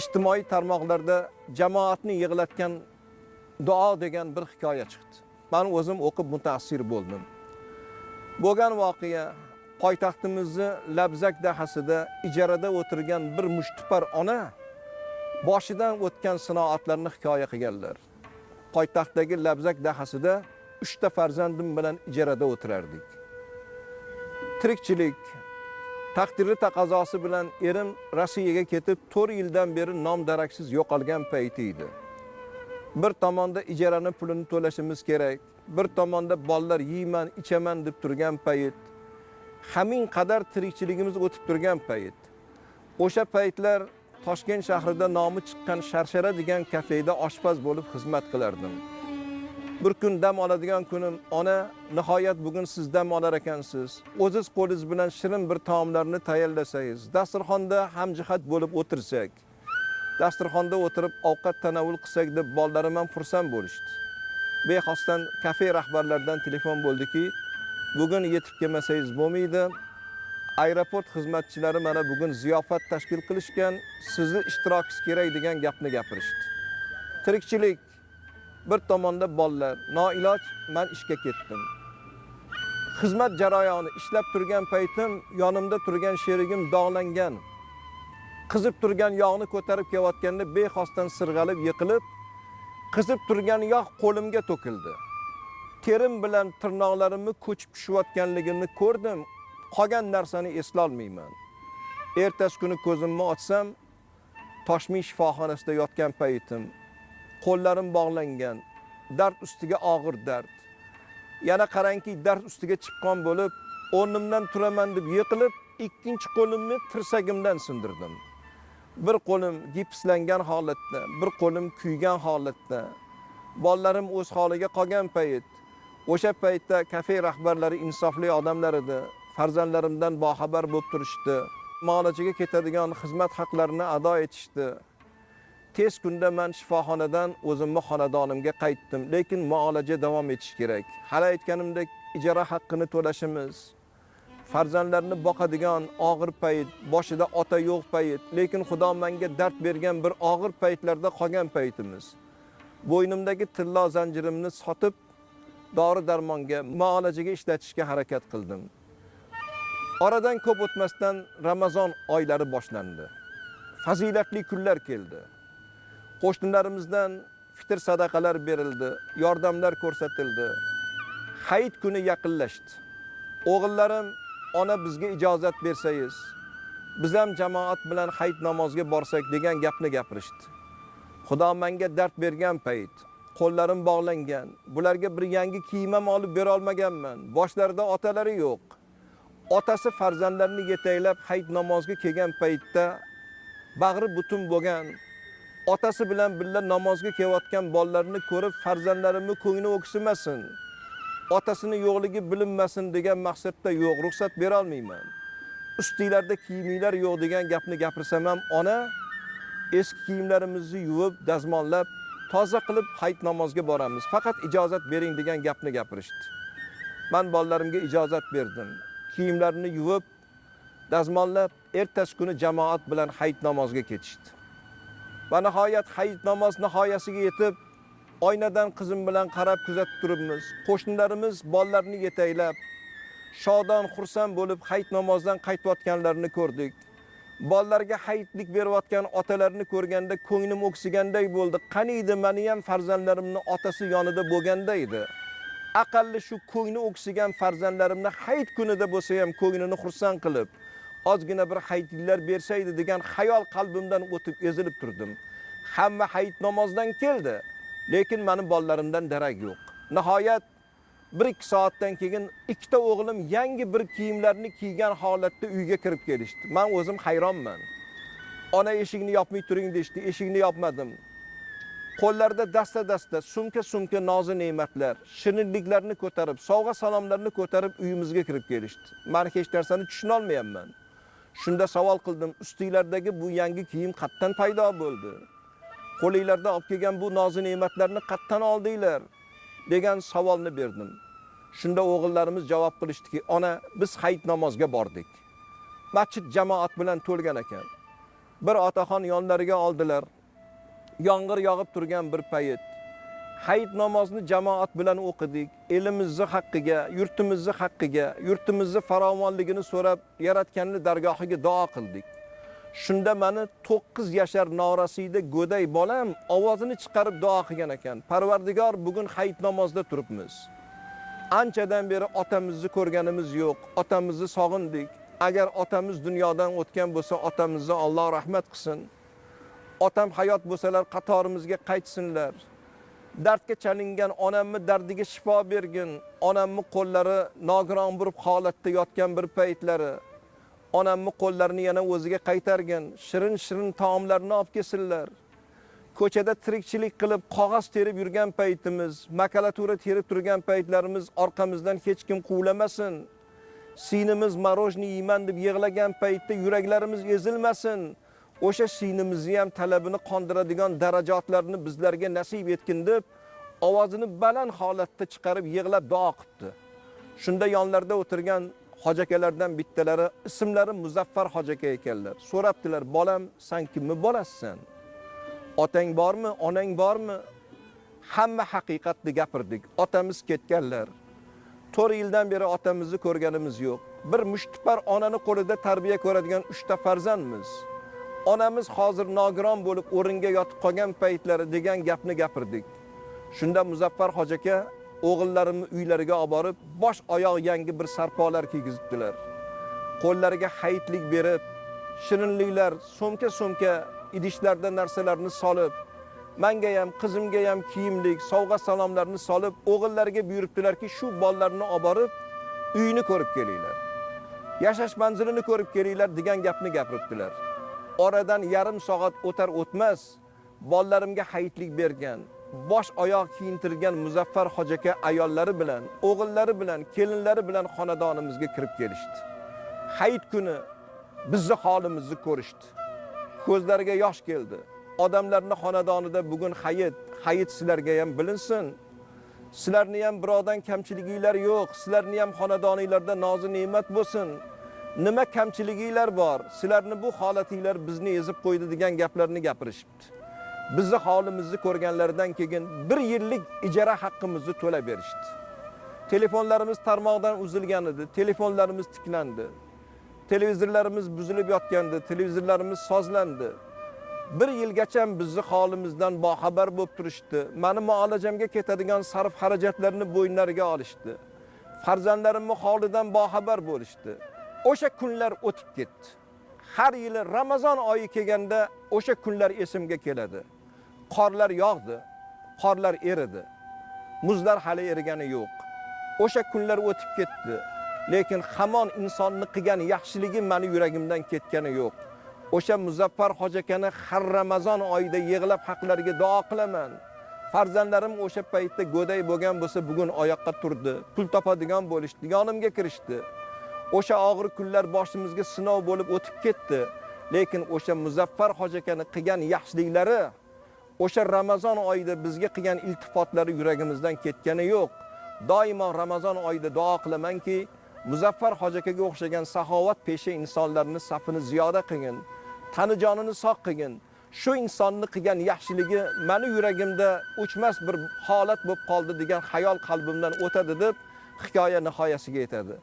Ijtimoiy tarmoqlarda jamoatni yig'latgan duo degan bir hikoya chiqdi. Men o'zim o'qib mutaassir bo'ldim. Bo'lgan voqea poytaxtimizni Labzak dahasida ijarada o'tirgan bir mushtipar ona boshidan o'tgan sinoatlarni hikoya qilganlar. Poytaxtdagi Labzak dahasida 3 ta farzandim bilan ijarada o'tirardik. Tirikchilik taqdiri taqozosi bilan erim Rossiyaga ketib 4 yildan beri nom daraksiz yo'qolgan payti edi. Bir tomonda ijarani pulini to'lashimiz kerak, bir tomonda bolalar yeyman, ichaman deb turgan payt, hamin qadar tirikchiligimiz o'tib turgan payt. O'sha paytlar Toshkent shahrida nomi chiqqan Sharshara degan kafeda oshpaz bo'lib xizmat qilardim. Bir kun dam oladigan kunim, ona, nihoyat bugun siz dam olar ekansiz. O'ziz qo'lingiz bilan shirin bir taomlarni tayyorlasangiz, dasturxonda hamjihat bo'lib o'tirsak, dasturxonda o'tirib ovqat tanovul qilsak deb bolalarim ham xursand bo'lishdi. Bexosdan kafe rahbarlaridan telefon bo'ldiki, bugun yetib kelmasangiz bo'lmaydi. Aeroport xizmatchilari mana bugun ziyofat tashkil qilishgan, sizni ishtirokingiz kerak degan gapni gapirishdi. Tirikchilik, bir tomonda bolalar, noiloj men ishga ketdim. Xizmat jarayoni ishlab turgan paytim yonimda turgan sherigim dog'langan, qizib turgan yog'ni ko'tarib kelayotganda bexosdan sirg'alib yiqilib, qizib turgan yog' qo'limga to'kildi. Terim bilan tirnoqlarimni ko'chib tushayotganligini ko'rdim. Qolgan narsani eslolmayman. Ertasi kuni ko'zimni ochsam, Toshmiy shifoxonasida yotgan paytim, qo'llarim bog'langan, dard ustiga og'ir dard. Yana qarangki, dard ustiga chipqon bo'lib, o'rnimdan turaman deb yiqilib, ikkinchi qo'limni tirsagimdan sindirdim. Bir qo'lim gipslangan holatda, bir qo'lim kuygan holatda. Bolalarim o'z holiga qolgan payt, o'sha paytda kafe rahbarlari insofli odamlar edi. Farzandlarimdan boxabar bo'lib turishdi. Muolajaga ketadigan xizmat haqlarini ado etishdi. Tez kunda men shifoxonadan o'zimni xonadonimga qaytdim, lekin muolaja davom etish kerak. Hali aytganimdek, ijara haqqini to'lashimiz, farzandlarni boqadigan og'ir payt, boshida ota yo'q payt, lekin Xudo menga dard bergan bir og'ir paytlarda qolgan paytimiz. Bo'ynimdagi tillo zanjirimni sotib, dori darmonga, muolajaga ishlatishga harakat qildim. Oradan ko'p o'tmasdan Ramazon oylari boshlandi. Fazilatli kunlar keldi. Qo'shnilarimizdan fitr sadaqalar berildi, yordamlar ko'rsatildi. Hayit kuni yaqinlashdi. O'g'illarim, ona bizga ijozat bersangiz, biz ham jamoat bilan hayit namoziga borsak degan gapni gapirishdi. Xudo menga dard bergan payt, qo'llarim bog'langan, bularga bir yangi kiyim ham olib bera olmaganman. Boshlarida otalari yo'q. Otasi farzandlarini yetaklab hayit namoziga kelgan paytda bag'ri butun bo'lgan otasi bilan birga namozga kelayotgan bolalarini ko'rib farzandlarimni ko'ngli o'ksimasin, otasini yo'qligi bilinmasin degan maqsadda yo'q, ruxsat bera olmayman. Ustinglarda kiyiminglar yo'q degan gapni gapirsam ham ona eski kiyimlarimizni yuvib, dazmollab, toza qilib hayit namozga boramiz. Faqat ijozat bering degan gapni gapirishdi. Men bolalarimga ijozat berdim. Kiyimlarini yuvib, dazmollab, ertasi kuni jamoat bilan hayit namoziga ketishdi. Va nihoyat hayit namoz nihoyasiga yetib, oynadan qizim bilan qarab kuzatib turibmiz. Qo'shnilarimiz bolalarini yetaklab, shodon, xursand bo'lib hayit namozidan qaytayotganlarini ko'rdik. Bolalarga hayitlik berayotgan otalarini ko'rganda ko'nglim o'ksiganday bo'ldi. Qani edi meni ham farzandlarimni otasi yonida bo'lganda edi. Aqalli shu ko'ngli o'ksigan farzandlarimni hayit kunida bo'lsa ham ko'nglini xursand qilib, ozgina bir hayitliklar bersaydi degan xayol qalbimdan o'tib ezilib turdim. Hamma hayit namozidan keldi, lekin meni bolalarimdan darak yo'q. Nihoyat 1-2 soatdan keyin ikkita o'g'lim yangi bir kiyimlarni kiygan holatda uyga kirib kelishdi. Men o'zim hayronman. Ona eshikni yopmay turing deyishdi, eshikni yopmadim. Qo'llarida dasta-dasta, sumka-sumka nozi ne'matlar, shirinliklarni ko'tarib, sovg'a salomlarni ko'tarib uyimizga kirib kelishdi. Men hech narsani tushuna olmayapman. Shunda savol qildim, ustinglardagi bu yangi kiyim qatdan paydo bo'ldi? Qo'linglarda olib kelgan bu nozi ne'matlarni qatdan oldinglar? Degan savolni berdim. Shunda o'g'illarimiz javob qilishdiki, ona biz hayit namozga bordik. Masjid jamoat bilan to'lgan ekan. Bir otaxon yonlariga oldilar. Yomg'ir yog'ib turgan bir payt. Hayit namozini jamoat bilan o'qidik. Elimizni haqqiga, yurtimizni haqqiga, yurtimizni farovonligini so'rab yaratganning dargohiga duo qildik. Shunda meni 9 yashar norasida go'day bolam ovozini chiqarib duo qilgan ekan. Parvardigor, bugun hayit namozida turibmiz. Anchadan beri otamizni ko'rganimiz yo'q, otamizni sog'indik. Agar otamiz dunyodan o'tgan bo'lsa, otamizni Alloh rahmat qilsin. Otam hayot bo'lsalar qatorimizga qaytsinlar. Dardga chalingan onamni dardiga shifo bergin. Onamni qo'llari nogiron bo'lib holatda yotgan bir paytlari onamni qo'llarini yana o'ziga qaytargin. Shirin-shirin taomlarni olib kelsinlar. Ko'chada tirikchilik qilib qog'oz terib yurgan paytimiz, makulatura terib turgan paytlarimiz orqamizdan hech kim quvlamasin. Sinimiz marojni yeyman deb yig'lagan paytda yuraklarimiz ezilmasin. O'sha sinimizni ham talabini qondiradigan darajatlarni bizlarga nasib etgin deb ovozini baland holatda chiqarib yig'lab duo qildi. Shunda yonlarida o'tirgan hojakalardan bittalari, ismlari Muzaffar hoji aka ekanlar. So'rabdilar, bolam, sen kimni bolasisan? Otang bormi, onang bormi? Hamma haqiqatni gapirdik. Otamiz ketganlar. 4 yildan beri otamizni ko'rganimiz yo'q. Bir mushtipar onani qo'lida tarbiya ko'radigan 3 ta farzandmiz. Onamiz hozir nogiron bo'lib o'ringa yotib qolgan paytlari degan gapni gapirdik. Shunda Muzaffar hoji aka o'g'illarimni uylariga olib borib, bosh oyoq yangi bir sarpolar kiygizibdilar. Qo'llariga hayitlik berib, shirinliklar, so'mka-so'mka idishlarda narsalarni solib, menga ham, qizimga ham kiyimlik, sovg'a salomlarni solib, o'g'illariga buyuribdilarki, shu bolalarni olib borib, uyini ko'rib kelinglar. Yashash manzilini ko'rib kelinglar degan gapni gapiribdilar. Oradan yarim soat o'tar o'tmas bolalarimga hayitlik bergan, bosh oyoq kiyintirgan Muzaffar hoji aka ayollari bilan, o'g'illari bilan, kelinlari bilan xonadonimizga kirib kelishdi. Hayit kuni bizni holimizni ko'rishdi. Ko'zlariga yosh keldi. Odamlarning xonadonida bugun hayit, hayit sizlarga ham bilinsin. Sizlarni ham birovdan kamchiliginglar yo'q, sizlarni ham xonadoninglarda nozi ne'mat bo'lsin. Nima kamchiliginglar bor? Sizlarni bu holatinglar bizni ezib qo'ydi degan gaplarni gapirishibdi. Bizni holimizni ko'rganlaridan keyin 1 yillik ijara haqqimizni to'lab berishdi. Telefonlarimiz tarmoqdan uzilgan edi, telefonlarimiz tiklandi. Televizorlarimiz buzilib yotgandi, televizorlarimiz sozlandi. 1 yilgacha bizni holimizdan boxabar bo'lib turishdi. Meni muolajamga ketadigan sarf xarajatlarni bo'ynlariga olishdi. Farzandlarimni holidan boxabar bo'lishdi. O'sha kunlar o'tib ketdi. Har yili Ramazon oyi kelganda o'sha kunlar esimga keladi. Qorlar yog'di, qorlar eridi. Muzlar hali erigani yo'q. O'sha kunlar o'tib ketdi. Lekin hamon insonni qilgan yaxshiligi meni yuragimdan ketgani yo'q. O'sha Muzaffar hoji akani har Ramazon oyida yig'lab haqlariga duo qilaman. Farzandlarim o'sha paytda go'day bo'lgan bo'lsa, bugun oyoqqa turdi, pul topadigan bo'lishdi, yonimga kirishdi. O'sha og'ir kunlar boshimizga sinov bo'lib o'tib ketdi. Lekin o'sha Muzaffar hoji akani qilgan yaxshiliklari, o'sha Ramazon oyida bizga qilgan iltifotlari yuragimizdan ketgani yo'q. Doimo Ramazon oyida duo qilamanki, Muzaffar hoji akaga o'xshagan saxovat pesha insonlarni safini ziyoda qilgin, tani jonini sog' qilgin. Shu insonni qilgan yaxshiligi meni yuragimda o'chmas bir holat bo'lib qoldi degan xayol qalbimdan o'tadi deb hikoya nihoyasiga yetadi.